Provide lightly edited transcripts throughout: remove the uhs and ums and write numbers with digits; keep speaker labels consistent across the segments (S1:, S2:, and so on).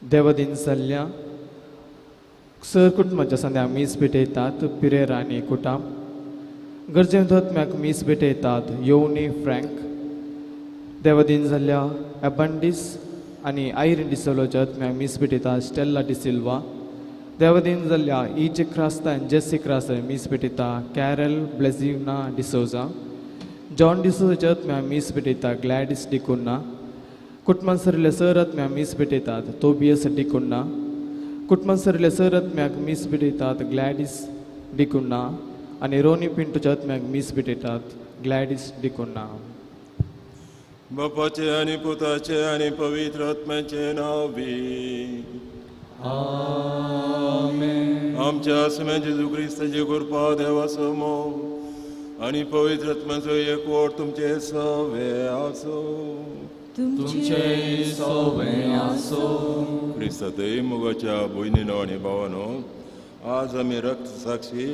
S1: देवदीन जाल्ल्या सर कुटुंबाच्या संद्या मीस भेटयतात पिरेर आनी कुटाम. गरजेवंत आत्म्याक मीस भेटयतात योवनी फ्रँक. देवदीन जाल्ल्या एबंडीस आनी आयरीन डिसोलोच्या आत्म्याक मीस भेटयतात स्टेल्ला डिसिल्वा. देवदीन जाल्ल्या इजे क्रास्ता आनी जेसी क्रास्ता मीस भेटयता कॅरल ब्लेजिवना डिसोजा. जॉन डिसोजाच्या आत्म्याक मीस भेटयता ग्लॅडीस डिकुन्ना. कुटुंबान सरिल्ल्या सर आत्म्याक मीस भेटयतात तोबियस डिकुन्ना. कुटुंबान सरिल्ल्या सर आत्म्याक मीस भेटयतात ग्लॅडीस डिकुन्ना आनी रोनी पिंटोच्या आत्म्याक मीस भेटयतात ग्लॅडीस डिकुन्ना.
S2: बापाचे आनी पुताचे आनी पवित्र आत्म्याचे नांव बी
S3: आमेन.
S2: आमच्या आसम्या जेजू क्रिस्ताचे कृपा, देवाचो मोग आनी पवित्र आत्म्याचो एकवट तुमचे सवे आसूं.
S3: तुमचे सवे आसूं.
S2: क्रिस्तातय मोगाच्या भयणीनो आनी भावानो, आज आमी रक्त साक्षी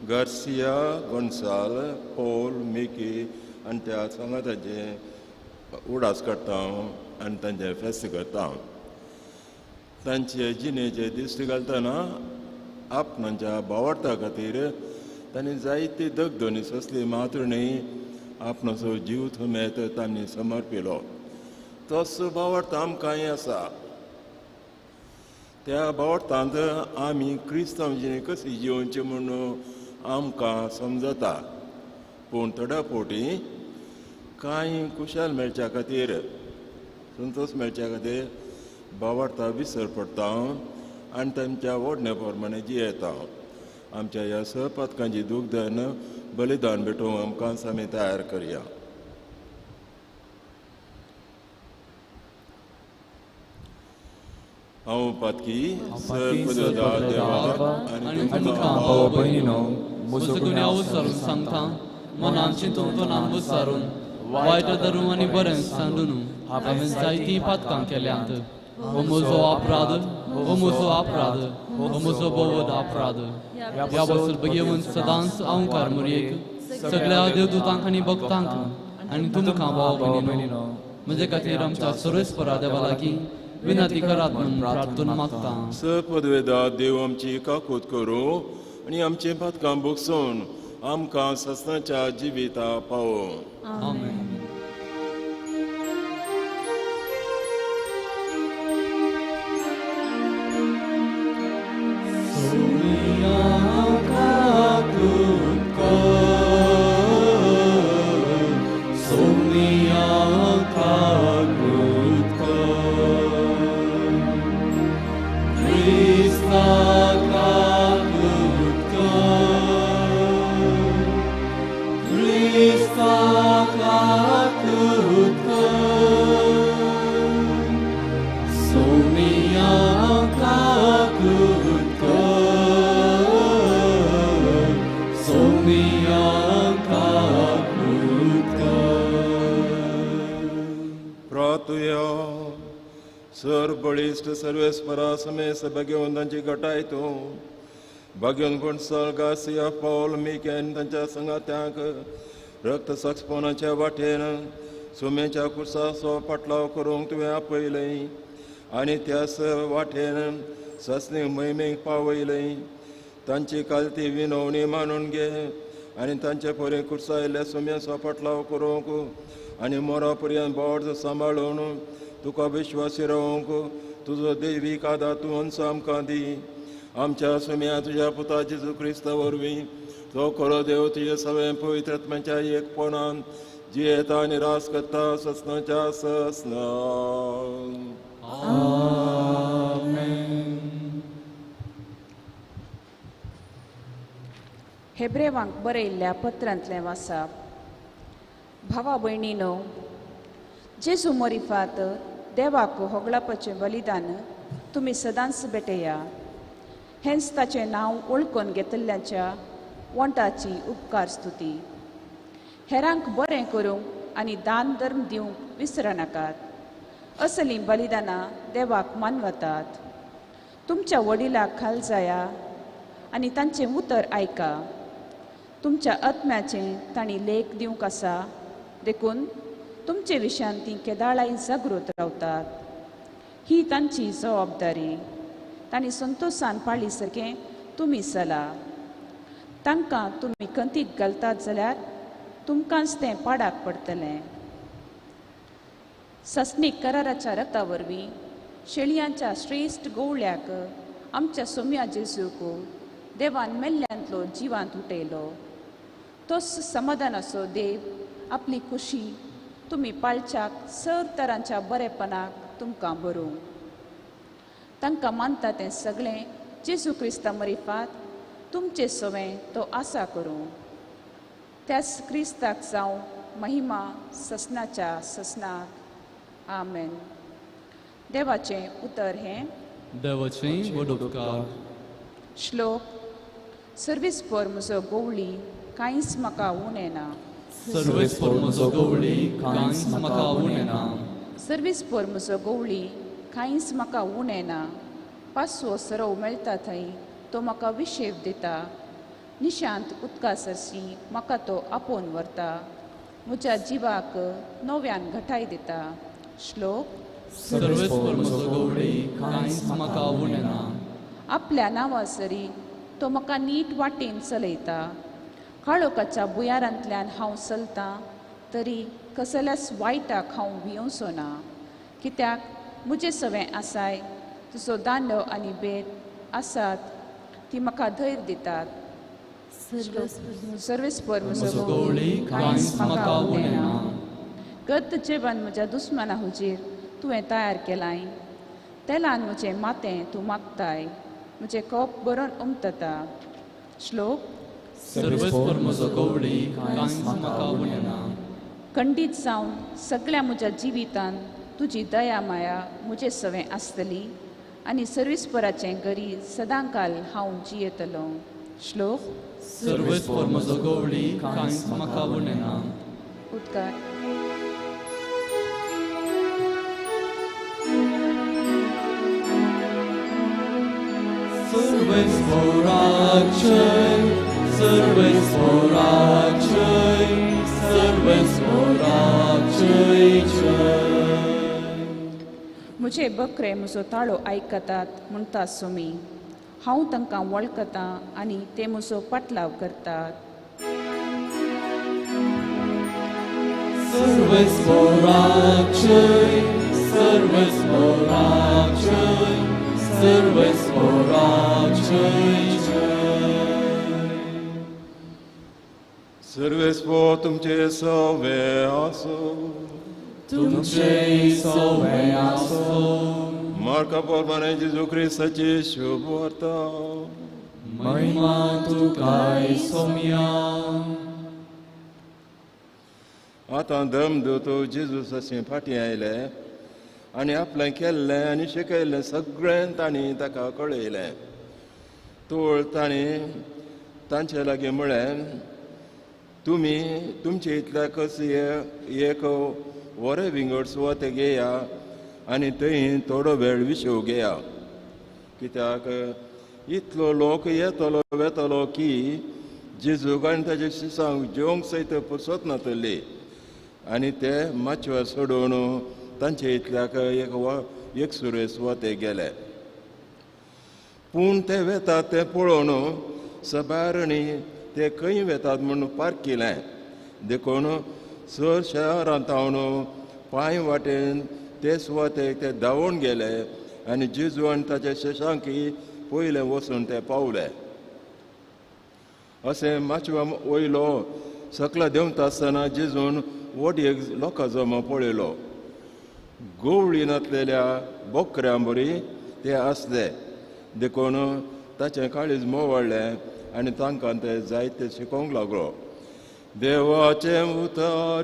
S2: गार्सिया गोन्साल पॉल मिकी आनी त्या सांगाताचे उडास काडटा आनी तांचें फेस्त करता. तांचे जिणेचे दिश्टी घालतना आपणाच्या भावार्था खातीर तांणी जायती दगदणी सोंसली, मात्र न्हय आपणाचो जीव थमेत तांणी समर्पिलो. तोच भावार्थ आमकांय आसा. त्या भावार्थांत आमी क्रिस्तांव जिणे कशी जिवनची म्हूण आमकां समजता. पूण थोड्या फावटी कांय खुशाल मेळच्या खातीर, संतोश मेळच्या खातीर भावार्था विसर पडटा आनी तांच्या ओडण्या प्रमाणे जियेता. आमच्या ह्या सहपातकांची दुखदान बलिदान भेटोवंक आमकां आमी तयार करया. हांव पातकी सर देवा आनी
S3: तुमकां भाव भयणीनो म्हजो गुन्यांव विचारून सांगता, मनान चिंतून तोंडान विचारून वायट धरून आनी बरें सांडून हांवें जायतीं पातकां केल्यांत. हो म्हजो अपराध, हो म्हजो अपराध, हो म्हजो भोवद अपराध. ह्या बसून बगेवन सदांच अहंकार मुरयेक सगळ्या देवदूतांक आनी भक्तांक आनी तुमकां भाव भयणीनो म्हजे खातीर आमच्या सर्वेस्परा देवा लागीं विनंती करात म्हूण प्रार्थना मागता.
S2: सपदवेदा देव आमची काकूत करूं आनी आमचें पातकां भोगसून आमकां ससनाच्या जिविता पावोवं.
S3: आमेन.
S2: सर बळिश्ट सर्वेस्परा समेस्त भाग्यवंतांची गटाय तूं भाग्यवंत गोन्साल गार्सिया पॉल मिकी आनी तांच्या संगात्यांक रक्त साक्षपणाच्या वाटेन सुमेच्या कुर्साचो पाटलाव करूंक तुवें आपयलें आनी त्याच वाटेन सासणी मोहिमेक पावयलें. तांची कालती विनवणी मानून घे आनी तांचे परी कुर्सायल्ल्या सुम्याचो पाटलाव करूंक आनी मोरा पर्यंत भावार्थ सांबाळून तुका विश्वासी रावंक तुजो दैवीक आदार तूं आमकां दी. आमच्या सुम्या तुज्या पुता जेजू क्रिस्ता वरवीं तो खरो देव तुजे सगळें पवित्र आत्म्याच्या एकपणान जियेता आनी रास करता ससनाच्या ससना.
S4: हेब्रेवांक बरयल्ल्या पत्रांतलें वाचप. भावा भयणीनो, जेजू मोरिफात देवाक होगळापाचें बलिदान तुमी सदांच भेटया. हेंच ताचें नांव वळखून घेतल्ल्याच्या वंटाची उपकार स्तुती. हेरांक बरें करूंक आनी दान धर्म दिवंक विसरनाकात. असलीं बलिदानां देवाक मानवतात. तुमच्या वडिलाक खाल जाया आनी तांचें उतर आयका. तुमच्या आत्म्याचें तांणी लेख दिवंक आसा, देखून तुमचे विशयान तीं केदाळाय जागृत रावतात. ही तांची जबाबदारी. तांणी संतोशान पाळी सारकें तुमी चला. तांकां तुमी खंतीक घालतात जाल्यार तुमकांच तें पाडाक पडटलें. ससनीक कराराच्या रक्ता वरवीं शेळयांच्या श्रेश्ठ गोवळ्याक आमच्या सोम्या जेजूक देवान मेल्ल्यांतलो जिवांत उठयलो. तोच समाधानाचो देव आपली खुशी तुमी पाळच्याक सर तरांच्या बरेपणाक तुमकां बरोवं. तांकां मानता तें सगळें जेजू क्रिस्ता मरिफात तुमचे सवें तो आसा करूं. त्याच क्रिस्ताक जावं महिमा ससनाच्या ससनाक. आमेन. देवाचें उतर हें
S3: देवाचें व्हड उपकार.
S4: श्लोक. सर्वीस पर म्हजो गोवळी कांयच म्हाका उणें ना.
S3: सर्वीस पर म्हजो गोवळी कांयच म्हाका उणें ना.
S4: सर्वीस पर म्हजो गोवळी कांयच म्हाका उणें ना. पासवो सरव मेळटा थंय तो म्हाका विशेव दिता. निशांत उदका सरशी म्हाका तो आपोवन व्हरता. म्हज्या जिवाक नव्यान घटाय दिता. श्लोक.
S3: सर्वीस पर म्हजो गोवळी कांयच म्हाका उणें ना.
S4: आपल्या नांवा सरी तो म्हाका नीट वाटेन चलयता. काळोखाच्या भुंयारांतल्यान हांव चलतां तरी कसल्याच वायटाक हांव भियोवचो ना. कित्याक म्हजें सवें आसाय तुजो दांडो आनी बेत आसात ती म्हाका धैर्य दितात. सर्वीस पर म्हजो
S3: गोवळी कांयच म्हाका उणें ना.
S4: गद्द जेवण म्हज्या दुस्माना हुजीर तुवें तयार केलाय. तेलान म्हजें मातें तूं मागताय. म्हजें कोप बरोवन उमतता. श्लोक.
S3: सर्वीस पर म्हजो गोवळी कांयच म्हाका उणें ना.
S4: खंडीत जावन सगळ्या म्हज्या जिवितान तुजी दया माया म्हजे सवें आसतली आनी सर्वीसपराचें गरी सदांकाल हांव जियेतलो. श्लोक.
S3: सर्वीस पर म्हजो गोवळी कांयच म्हाका उणें ना.
S4: उदकार.
S3: सर्वीस पोराचें, सर्वीस पोराचें, सर्वीस पोराचें.
S4: म्हजे बकरे म्हजो ताळो आयकतात म्हणटा सोमी. हांव तांकां वळखतां आनी ते म्हजो पाटलाव करतात.
S3: सर्वीस पोराचें, सर्वीस पोराचें, सर्वीस पोराचें.
S2: सर्वेस पो तुमचे सवे आसो.
S3: तुमचे सवे आसो.
S2: मार्का प्रमाणे जेजू क्रिस्ताची शुभ वार्ता.
S3: महिमा तुकाय सोम्या.
S2: आतां धर्मदूत जेजू सशी फाटीं आयले आनी आपलें केल्लें आनी शिकयल्लें सगळें तांणी ताका कळयलें. तोळ तांणी तांचे लागीं म्हळें, तुमी तुमचे इतल्याकच एक वरे विंगड सुवाते घेया आनी थंय थोडो वेळ विशेव घेया. कित्याक इतलो लोक येतलो वेतलो की जेजूक आनी ताजे शिसांक जेवंक सयत पुरसत नातली. आनी ते माचव्यार सोडून तांचे इतल्याक एक सुरे सुवाते गेले. पूण ते वेतात तें पळोवन सबारणी ते खंय वेतात म्हूण पारखिलें. देखून सर शहरांत हांव पांय वाटेन ते सुवातेक ते धांवून गेले आनी जेजू आनी ताच्या शेशांकी पयलें वचून ते पावले. अशें माचव्या वयलो सकला देंवता आसतना जेजून व्हड एक लोकां जमो पळयलो. गोवळी नासलेल्या बोकऱ्यां बरी ते आसले. देखून ताचें काळीज मोवळ्ळें आनी तांकां ते जायते शिकोवंक लागलो. देवाचें उतर.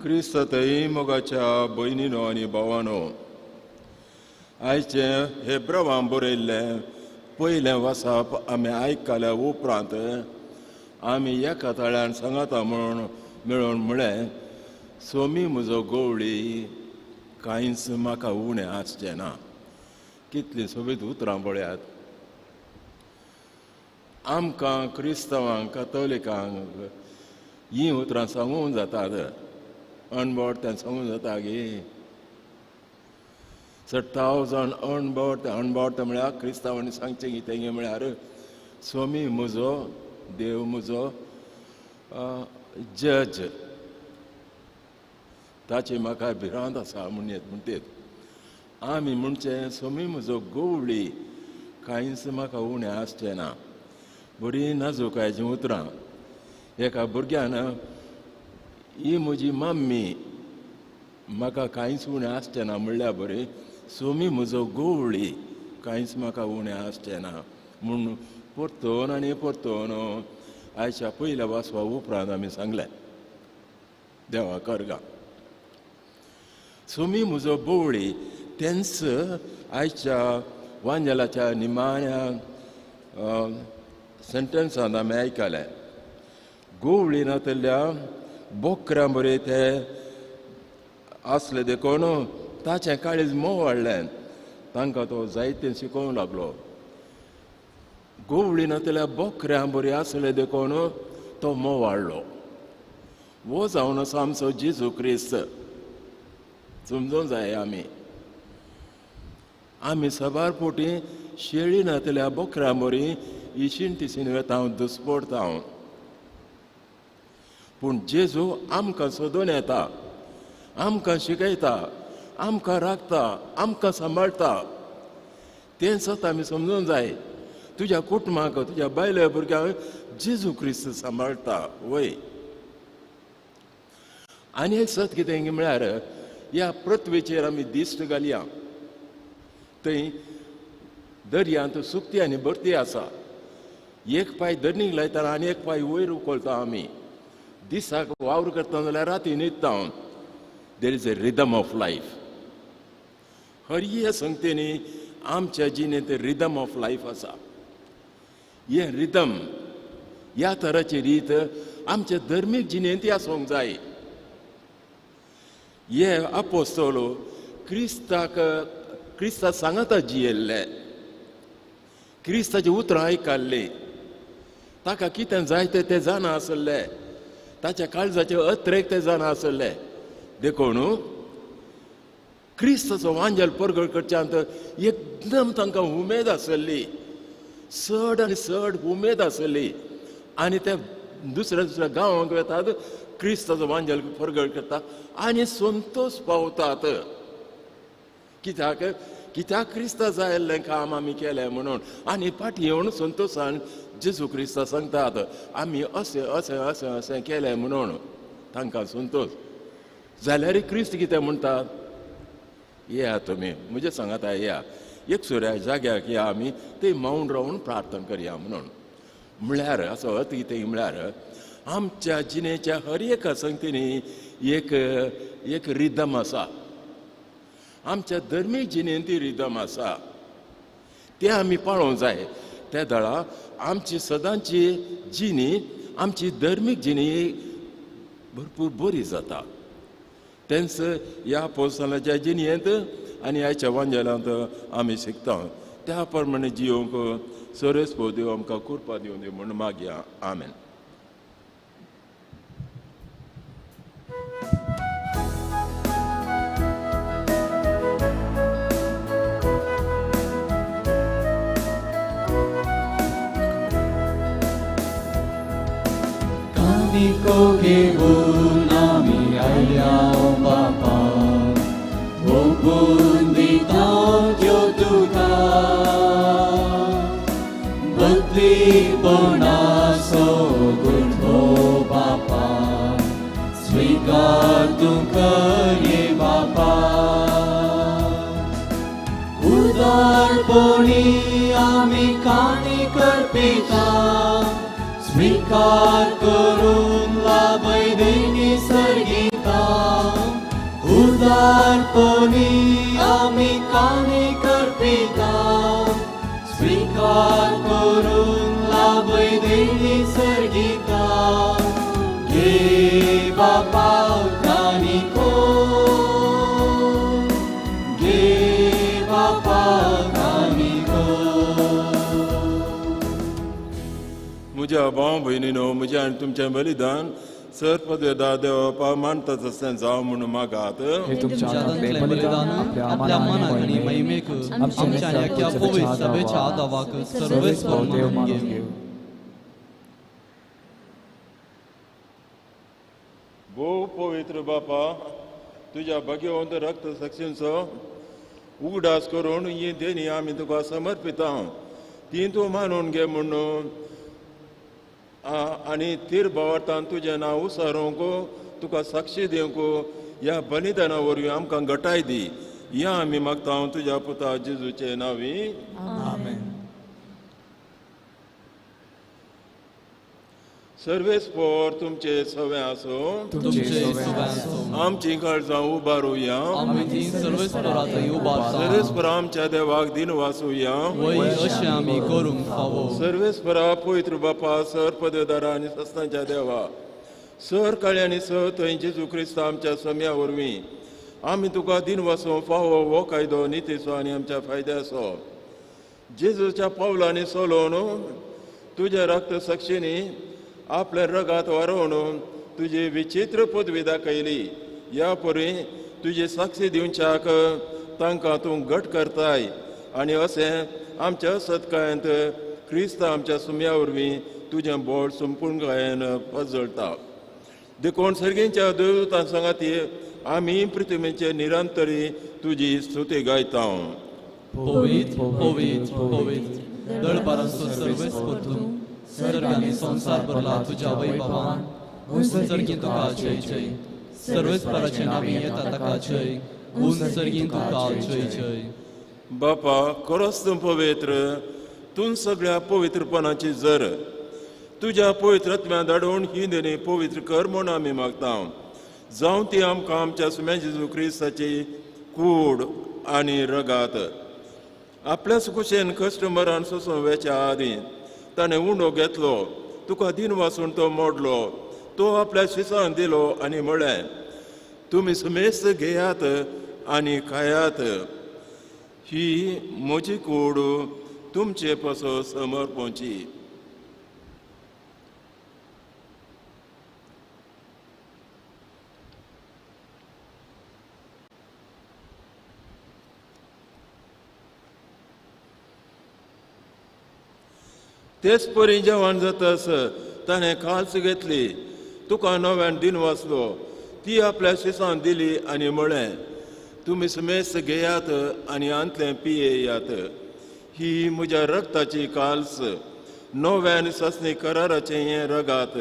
S2: क्रिस्त थंय मोगाच्या भयणीनो आनी भावानो, आयचें हे ब्रवां बरयल्लें पयलें वाचप आमी आयकल्या उपरांत आमी एका ताळ्यान सांगाता म्हणून मेळून म्हळें, सोमी म्हजो गवळी कांयच म्हाका उणें आसचें ना. कितलीं सोबीत उतरां पळयात. आमकां क्रिस्तांवांक कथोलिकांक हीं उतरां सांगूंक जातात, अणबोट तें सांगूंक जाता गे. सट्टाव जावन अणबोट अणबोट म्हळ्यार क्रिस्तांवांनी सांगचें कितें गे म्हळ्यार स्वामी म्हजो देव म्हजो जज, ताची म्हाका भिरांत आसा म्हूण येत म्हणटेत. आमी म्हणचें स्वामी म्हजो गवळी, कांयच म्हाका उणें आसचें ना. बरी नाजूकायचीं उतरां. एका भुरग्यान ही म्हजी मम्मी म्हाका कांयच उणें आसचें ना म्हणल्यार बरें, स्वामी म्हजो गवळी कांयच म्हाका उणें आसचें ना म्हूण परतून आनी परतून आयच्या पयल्या वाचपा उपरांत आमी सांगलें देवा करगा. स्वामी म्हजो गवळी तेंच आयच्या वांजेलाच्या निमाण्या सेंटेन्सान आमी आयकलें. गवळी नातल्या बोकऱ्यां बरें ते आसले देखून ताचें काळीज मोव वाडलें, तांकां तो जायतें शिकोवंक लागलो. गवळी नातल्या बोकऱ्यां बरें आसले देखून तो मोव वाडलो. वो जावन आसा आमचो जेजू क्रिस्त. समजूंक जाय आमी आमी साबार पोटी शेळी नातल्या बोकऱ्यां बरी इशीन तिशीन वेता हांव दुस्पोडता हांव. पूण जेजू आमकां सोदून येता, आमकां शिकयता, आमकां राखता, आमकां सांबाळटा. तें सत आमी समजूंक जाय. तुज्या कुटुंबाक, तुज्या बायले भुरग्यांक जेजू क्रिस्त सांबाळटा वय. आनी एक सत कितें म्हळ्यार ह्या पृथ्वीचेर आमी दिश्ट घालया, थंय दर्यांत सुकती आनी भरती आसा. एक पांय दर्णीक लायता आनी एक पांय वयर उखलता आमी. दिसाक वावर करता जाल्यार राती न्हिदता. There is a rhythm of life. हर हे संगतेनी आमच्या जिणेंत रिदम ऑफ लायफ आसा. हें रिदम, ह्या तराची रीत आमच्या धर्मीक जिणेंत आसूंक जाय. हे आपोस्तोलो क्रिस्ताक क्रिस्ता सांगाता जियेल्ले, क्रिस्ताची उतरां आयकल्लीं, ताका कितें जाय तें ते जाणा आसले, ताच्या काळजाचे अत्रेक ते जाणा आसले. देखून क्रिस्ताचो वांजेल परगट करच्यांत एकदम तांकां उमेद आसली, चड आनी चड उमेद आसली. आनी ते दुसऱ्या दुसऱ्या गांवांक वेतात, क्रिस्ताचो वांजेल परगट करता आनी संतोश पावतात. कित्याक कित्याक क्रिस्ता जाय आसलें काम आमी केलें म्हणून. आनी फाटीं येवन संतोशान जेजू क्रिस्ता सांगतात आमी अशें अशें अशें अशें केलें म्हणून तांकां संतोश. जाल्यार क्रिस्त कितें म्हणटात, येया तुमी म्हजे सांगाता येया, एक सुऱ्या जाग्याक या आमी थंय मौन रावन प्रार्थना करया म्हणून. म्हळ्यार असो अर्थ कितें म्हळ्यार आमच्या जिणेच्या हर एका संगतीनी एक एक रिदम आसा. आमच्या धर्मीक जिणेंत ती रिदम आसा, तें आमी पाळोवंक जाय. त्या दळा आमची सदांची जिणी, आमची धर्मीक जिणी भरपूर बरी जाता. तेंच ह्या पोस्ताच्या जिणेंत आनी आयच्या वांजेलांत आमी शिकता. त्या प्रमाणे जियोंक सरेस देव आमकां कृपा दिवन दी म्हूण मागया. आमेन.
S3: घेवन आमी आयल्या बापा, ओंपून दिता त्यो तुका, बदलीपणाचो गुंठो बापा, स्विकार तूं कर ये बापा. उदारपणी आमी काणी करपिता, स्वीकार करून लाभय देणी सर्गिता. उदारपणी आमी काणी करपिता, स्वीकार करून लाभय देणी सर्गिता. घे बापा काणी कोर, घे बापा काणी कोर.
S2: म्हज्या भाव भयणीनो, म्हज्या आनी तुमचें बलिदान सर पदवेदार देवपा मानता तशें जावं म्हणून मागात.
S3: तुमच्या हातांतलें बलिदान आपल्या मनाक आनी महिमेक आमच्या आनी अख्ख्या पवित्र सभेच्या आदावाक सर्वेस्पर देव मानून घेवं.
S2: भोव पवित्र बापा, तुज्या भाग्यवंत रक्त साक्षींचो उगडास करून ही देणी आमी तुका समर्पिता, ती तूं मानून घे म्हणून आनी तीर भावार्थान तुजें नांव उसारूंक तुका साक्षी दिवंक ह्या बलिदाना वरवीं आमकां गटाय दी. ह्या आमी मागता तुज्या पुता जेजूचे नांवी.
S1: आमेन.
S2: सर्वेस्पर तुमचे सवे आसूं. आमची काळजां उबारुया. सर्वेस्पर आमच्या देवाक दिन वाचुया. सर्वेस्परा पवित्र बापा, सर पदवेदारा आनी सस्तांच्या देवा, सर काळी आनी सर थंय जेजू क्रिस्त आमच्या सम्या वरवीं आमी तुका दिन वाचूं फावो हो कायदो नितीचो आनी आमच्या फायद्याचो. जेजूच्या पावलांनी सोलोवन तुज्या रक्त साक्षींनी आपल्या रगात वारोवन तुजी विचित्र पदवी दाखयली. ह्या परी तुजी साक्षी दिवच्याक तांकां तूं घट करताय आनी अशें आमच्या सत्कायांत क्रिस्त आमच्या सुम्या वरवीं तुजें बोड संपूर्णकायेन पजळटा. देखून सर्गींच्या देवदूतां सांगाती आमी पृथ्वीचे निरंतरी तुजी स्तुती गायता.
S3: पवित्र पवित्र पवित्र दळबारांचो सर्वेस्पर तूं, सर्ग आनी संवसार भरला तुज्या वैभवान. उंच सर्गीं तुका जय जय, सर्वेस्पराचे नांवी येता ताका जय, उंच सर्गीं तुका जय जय.
S2: बापा, खरोच तूं पवित्र, तूं सगळ्या पवित्रपणाची जर. तुज्या पवित्र आत्म्या धाडून ही देणी पवित्र कर म्हूण आमी मागता. जावं ती आमकां आमच्या सुम्या जेजू क्रिस्ताची कूड आनी रगात. आपल्याच कुशेन कस्टमरान सोसून वेच्या आदीं ताणें उंडो घेतलो, तुका दिन वाचून तो मोडलो, तो आपल्या शिसान दिलो आनी म्हळें, तुमी समेस्त घेयात आनी खायात, ही म्हजी कूड तुमचे पासत समर्पणची. तेच परी जेवण जातास ताणें काल्स घेतली, तुका नव्यान दिन वाचलो, ती आपल्या शिसान दिली आनी म्हळें, तुमी समेस्त घेयात आनी आंतलें पियेयात, ही म्हज्या रक्ताची काल्स, नव्यान सासणी कराराचें हें रगात.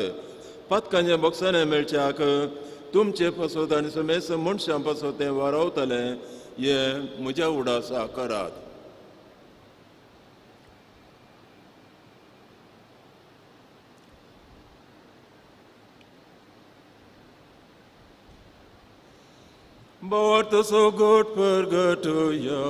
S2: पातकांच्या बक्षाणें मेळच्याक तुमचे पासत आनी समेस्त मनशां पासत तें वारावतलें, हें म्हज्या उडासा करात. Bort so gut purgatorio.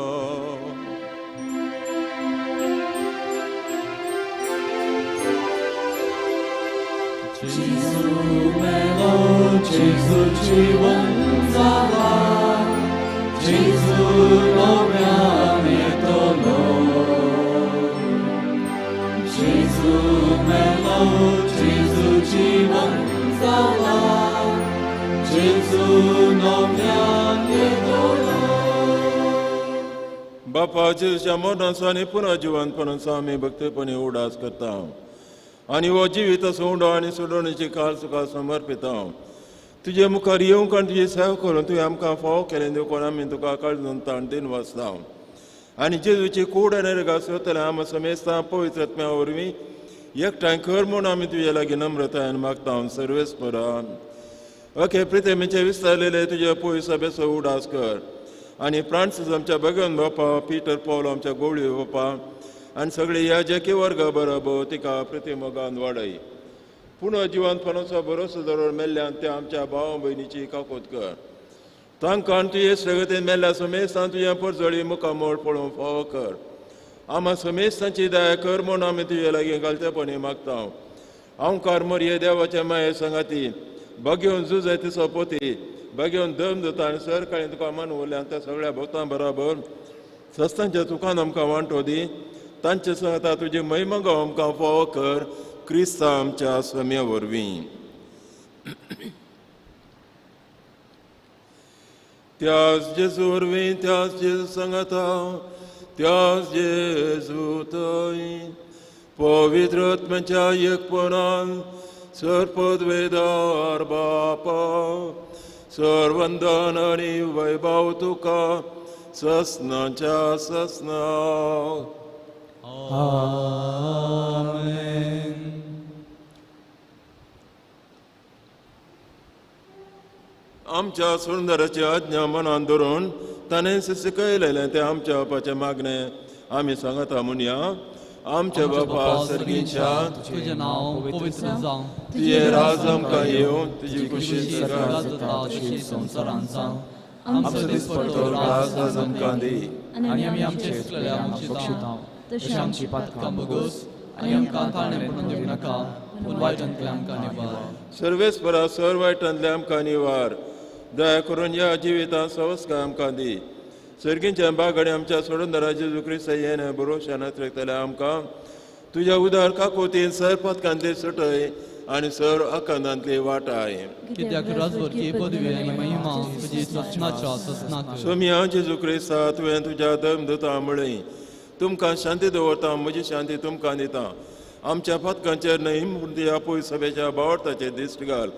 S3: Gesù melo, Gesù ci vanzala, Gesù nome ametolo. Gesù melo, Gesù ci vanzala, Gesù nome ametolo.
S2: बापा, जेजूच्या मरणाचो आनी पुनर्जिवंतपणाचो आमी भक्तपणी उडास करता आनी हो जिवीत उंडो आनी सोडवणेची काल तुका समर्पिता. तुजे मुखार येवंक आनी तुजी सेवा करून तुवें आमकां फावो केलें देखून आमी तुका काळजून ताण दिन वाचता. आनी जेजूची कूड आनी रगात सोदतले आमी समेस्तां पवित्र आत्म्या वरवीं एकठांय कर म्हूण आमी तुजे लागीं नम्रतायेन मागता. सर्वेस्परा, ओके प्रितेमीचे विस्तारलेले तुजे पवित्र सभेचो उडास कर आनी फ्रांसीस आमच्या भगवन बापा, पीटर पावल आमच्या गोवळी बापा आनी सगळे ह्या जेके वर्गा बरोबर तिका प्रतिमोगान वाडय. पुनः जिवंतपणाचो भरोसो धरून मेल्ल्यान त्या आमच्या भाव भयणीची काकोत कर. तांकां तुजे सगळें मेल्ल्या समेस्तान तुज्या परजळी मुखामळ पळोवंक फावो कर. आमा समेस्तांची दया कर म्हूण आमी तुजे लागीं घालतेपणी मागता. हांवकार मरये देवाच्या माये सांगाती भाग्योवन झुजाय तिचो पोती भाग्योवन दम जाता आनी सरकाळी तुका मान उरल्या त्या सगळ्या भक्तां बराबर सस्तांच्या तुकान आमकां वांटो दी. तांचे सांगता तुजी महिमा गांव आमकां फावो कर, क्रिस्ता आमच्या सम्या वरवीं. त्याच जेजू वरवीं, त्याच जेजू सांगाता, त्याच जेजू थंय पवित्र आत्म्याच्या एकपणान सरपदवेदार बापा सर्वंदन आनी वैभव तुका ससनाच्या ससना.
S3: आमेन.
S2: आमच्या सुंदराची आज्ञा मनान धरून ताणें शिकयलेलें तें आमच्या बापाचें मागणें आमी सांगता म्हणया. आमच्या बापा सर्गीच्या,
S3: तुजें नांव पवित्र जावं,
S2: तुजें राज आमकां येवं, तुजी खुशी
S3: स्वर्गांत जाता तशी संवसारांत जावं.
S2: आमचो दिसपट्टो राज आज आमकां दी,
S3: आनी आमी आमचे चुकलेल्यांक बक्षिता तशी आमची पातकां भोगोस, आनी आमकां ताळेपण दिवं नाका, पूण वायटांतले आमकां निवार.
S2: सर्वेस्परा सर वायटांतले आमकां निवार. दया करून ह्या जिवितांत सवस्काय आमकां दी. सर्गींच्या बागडे आमच्या सोडून जेजू क्रिस्त येणे भरोशान अतिरेकतले आमकां तुज्या उदार काकोतीन सर पथकांतली सुटय आनी सर आकांतांतली वाटाय.
S3: कित्याक राजवरकी पदवी आनी महिमा तुजी ससनाच्या ससनाक.
S2: सोमिया जेजू क्रिस्ता, तुवें तुज्या धर्मदूता म्हळें, तुमकां शांती दवरता, म्हजी शांती तुमकां दिता. आमच्या पथकांचेर न्हय पूण तुज्या पय सभेच्या बावडताचेर दिश्ट घाल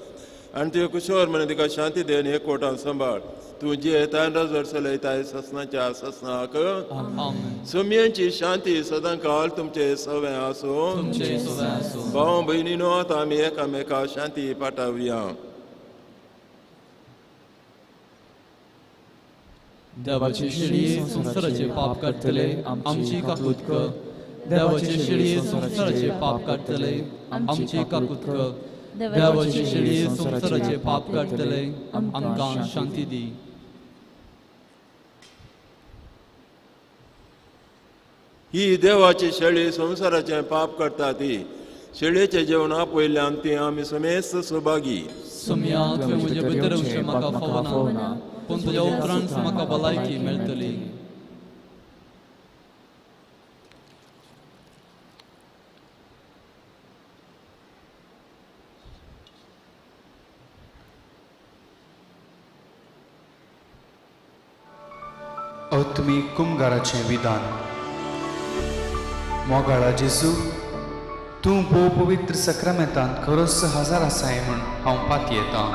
S2: आनी तुज्या कुशवर म्हण तिका शांती दी आनी एकवटान सांबाळ. तूं जियेता आनी चलयताय ससनाच्या ससनाक. सोमयांची शांती सदां काल तुमचे सवें आसूं. भाव भयणीनो, आतां आमी एकामेका शांती पाठावया.
S3: देवाची शेळी संवसाराचे पाप काडटले, आमची काकूत कर. देवाची शेळी संवसाराचे पाप काडटले, आमची काकूत कर. देवाची शेळी संवसाराचे पाप काडटले, आमकां शांती दी.
S2: ही देवाची शेळी संवसाराचें पाप करता ती शेळयेचें जेवण आपयल्ल्यान ती आमी समेस्त सौभागी.
S3: सोम्या, तुवें म्हजे भितर येवचें म्हाका फावना, पूण तुज्या उपरांत म्हाका भलायकी मेळटली.
S5: आत्मीक कुमगाराचें विधान. मोगाळा जेजू, तूं भोव पवित्र सक्रामेंतांत खरोच हजार आसाय म्हूण हांव पातयेतां.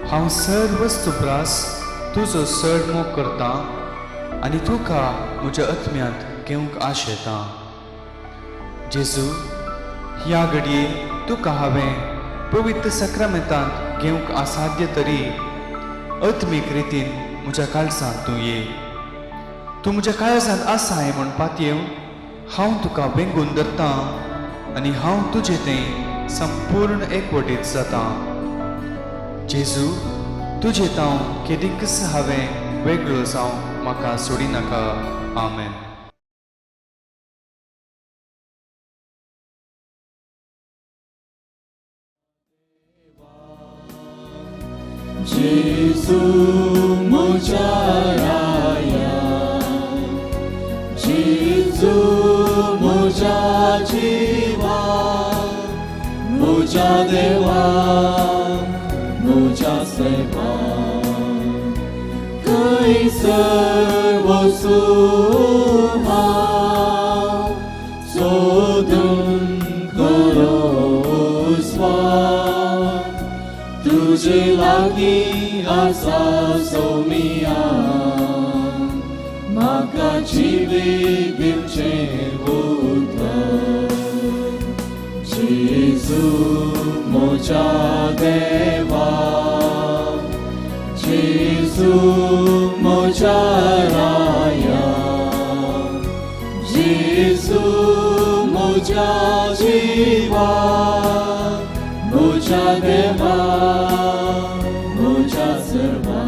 S5: हांव सर्व वस्तुप्रास तुजो चड मोग करतां आनी तुका म्हज्या आत्म्यांत घेवंक आशेतां. जेजू, ह्या घडये तुका हांवें पवित्र सक्रामेंतांत घेवंक असाध्य तरी आत्मीक रितीन म्हज्या काळजांत तूं ये. तूं म्हज्या काळजांत आसाय म्हूण पातयेवन हांव तुका वेंगून धरतां आनी हांव तुजे तें संपूर्ण एकवटीत जातां. जेजू, तुजे तांव केदीकच हांवें वेगळो जावं म्हाका सोडिनाका. आमेन.
S3: जेजू म्हज्या राया, जेजू म्हज्या जिवा, म्हज्या देवा, म्हज्या सेवा, खंयसर वचूं हांव सोदून खरो स्वाद तुजे लागीं आसा सोमिया, म्हाका जिवीत दिवचें उतर. जेजू म्हज्या देवा, जेजू म्हज्या राया, जेजू म्हज्या जिवा, म्हज्या देवा, म्हज्या सर्वा.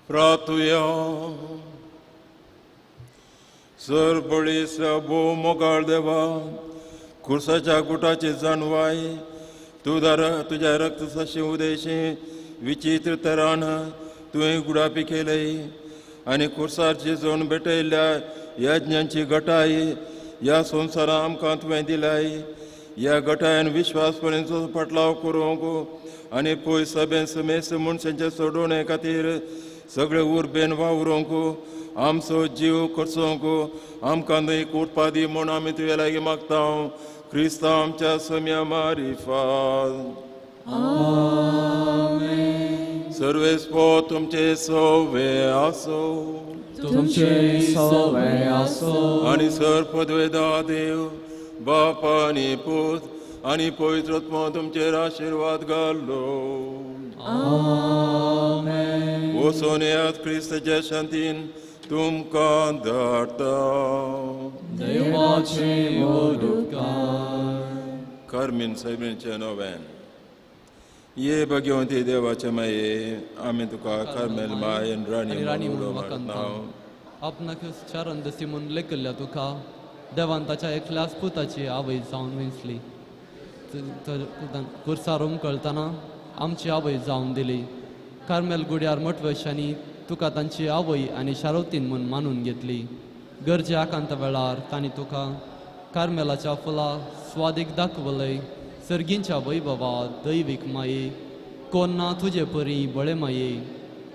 S2: प्रार्थुया. सर बळीस भोव मोगाळ देवा, खुर्साच्या गुटाची जाणवाय तुज्या रक्तसाशी उदेशी विचित्र तरान तुवें गुडापी केलय आनी खुर्सार झिजोवन भेटयल्ल्या यज्ञांची गटाय ह्या संवसारा आमकां तुवें दिलाय. ह्या गटायन विश्वासपणेचो फाटलाव करूंक आनी पयस सभेन समेस्त मनशांचे सोडोवणे खातीर सगळे उर्बेन वावरूंक आमचो जीव खर्चोंक आमकां न्हय कुटपा दी म्हूण आमी तुजे लागीं मागता. क्रिस्तांव आमच्या सम्या मारिफात. सर्वेस्पो तुमचे सवे आसो.
S3: तुमचे सवे आसो.
S2: आनी सर पदवेदा देव बाप आनी पूत आनी पवित्र आत्मो तुमचेर आशिर्वाद घालो.
S3: आमेन.
S2: वचून येयात क्रिस्ताच्या शांतीन तुमकां धाडटा.
S3: देवाचे उपकार.
S2: कार्मीन सायबीणचें नोवेन. ये भगवंती देवाचे माये, आमी तुका कार्मेल माय आनी राणी म्हणून मागता.
S3: आपणाक चारण दसी म्हूण लेखिल्ल्या तुका देवान ताच्या एकल्याच पुताची आवय जावन विंचली. कुर्सार उमकळतना आमची आवय जावन दिली. कार्मेल गुड्यार मटवशांनी तुका तांची आवय आनी शारोतीन म्हूण मानून घेतली. गरजे आकांत वेळार तांणी तुका कार्मेलाच्या फुलां स्वादीक दाखवलय. सर्गींच्या वैभवा दैवीक माये, कोण ना तुजे परी बळे माये,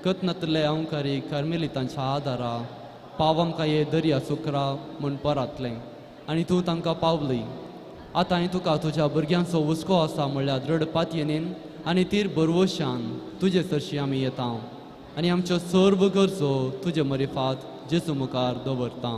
S3: कथनांतले अंकारी कार्मेलितांच्या आदारा पाव आमकां ये दर्या सुकरा म्हूण परातलें आनी तूं तांकां पावली. आतां हांवें तुका तुज्या भुरग्यांचो हुस्को आसा म्हणल्यार दृढ पातयेन आनी तीर बरवशान तुजे सरशी आमी येता आनी आमच्यो सर्व गरजो तुजे मरिफात जेजू मुखार दवरता.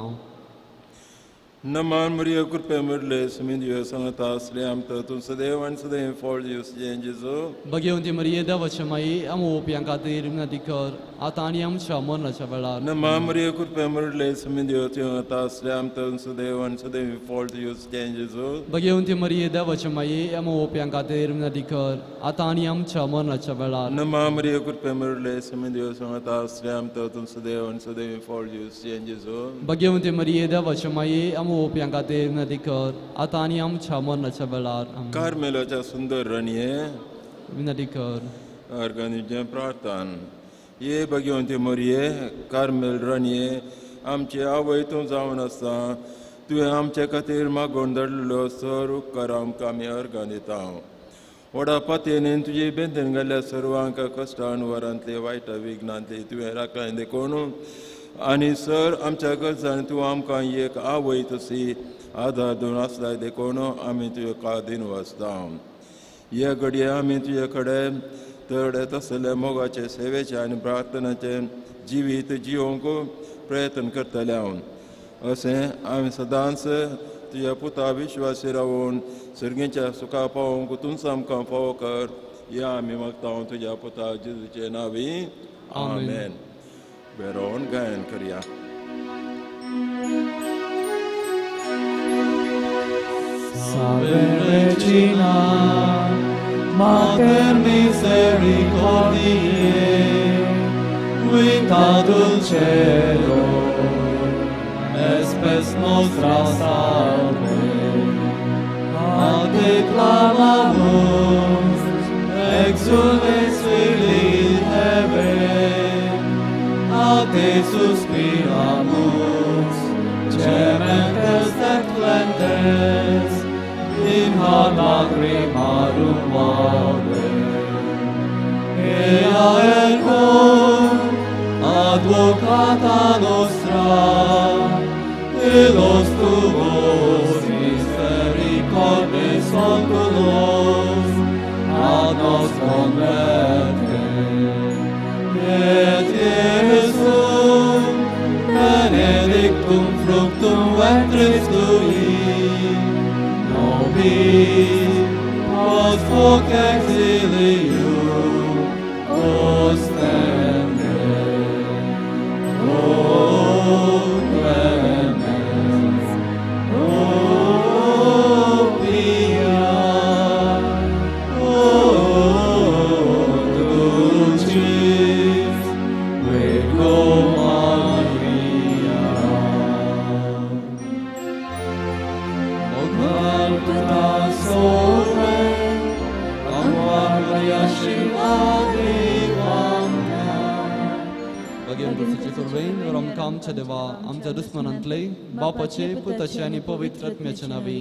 S2: नमान मरिया कृपे मुरले सुमिंदियो सांगता आसले आमकां तूं सदैव आनी सदैव फळ दिवचें जेजू.
S3: भगवंती मरिये देवाचे माई, आम ओपयां खातीर विनंती कर आतां आनी आमच्या मरणाच्या वेळार.
S2: नमान मरिया कृपे मुरले सुमिंदियो सांगता आसले आमकां तूं सदैव आनी सदैव फळ दिवचें जेजू.
S3: भगवंती मरिये देवाचे माई, आम ओपयां खातीर विनंती कर आतां आनी आमच्या मरणाच्या वेळार.
S2: नमान मरिया कृपे मुरले सुमिंदियो सांगता आसले आमकां तूं सदैव आनी सदैव फळ दिवचें जेजू.
S3: भगवंती मरिये देवाचे माई, आम ओपयां खातीर विनंती कर आतां आनी आमच्या मरणाच्या वेळार.
S2: कार्मेलाच्या सुंदर राणये
S3: विनंती कर.
S2: अर्गानीचें प्रार्थन. ये भगवंती मरिये कार्मेल राणये, आमची आवय तूं जावन आसा. तुवें आमचे खातीर मागोवन धाडलेलो सर उपकार आमकां आमी अर्गां दिता. व्हडा पातयेन तुजी बेंदेन घाल्ल्या सर्वांक कश्टान वरांतले वायट विघ्नांतले तुवें राखलें देखून आनी सर आमच्या गरजान तूं आमकां एक आवय तशी आदार दिवन आसलाय देखून आमी तुजे कादीन वाचता. हे घडये आमी तुजे कडेन चड तसले मोगाचे सेवेचे आनी प्रार्थनाचे जिवीत जिवंक प्रयत्न करतले हांव. अशें आमी सदांच तुज्या पुता विश्वासी रावून सर्गीच्या सुखा पावोवंक तूंच आमकां फावो कर. ह्या आमी मागता तुज्या पुता जेजूचे नांवी. आमेन. बेरोन गायन करया.
S3: Salve Regina, Mater misericordiae, vita dulcedo, espes nostra salve. A te clamamus, exules filii Hebrae, a te suspiramus, gementes et flentes, in ha lacrimarum valve. Ea ergo, advocata nostra, illos tuos misericordis oculos, ad nos converte. Et Iesum benedictum fructum ventris tui, nobis post hoc exilium ostende. O clemens, o pia, o dulcis, देंद्रसीचे कुरवेन रोमकां आमच्या देवा आमच्या दुस्मनांतले बापाचे पुताचे आनी पवित्र आत्म्याच्या नांवी.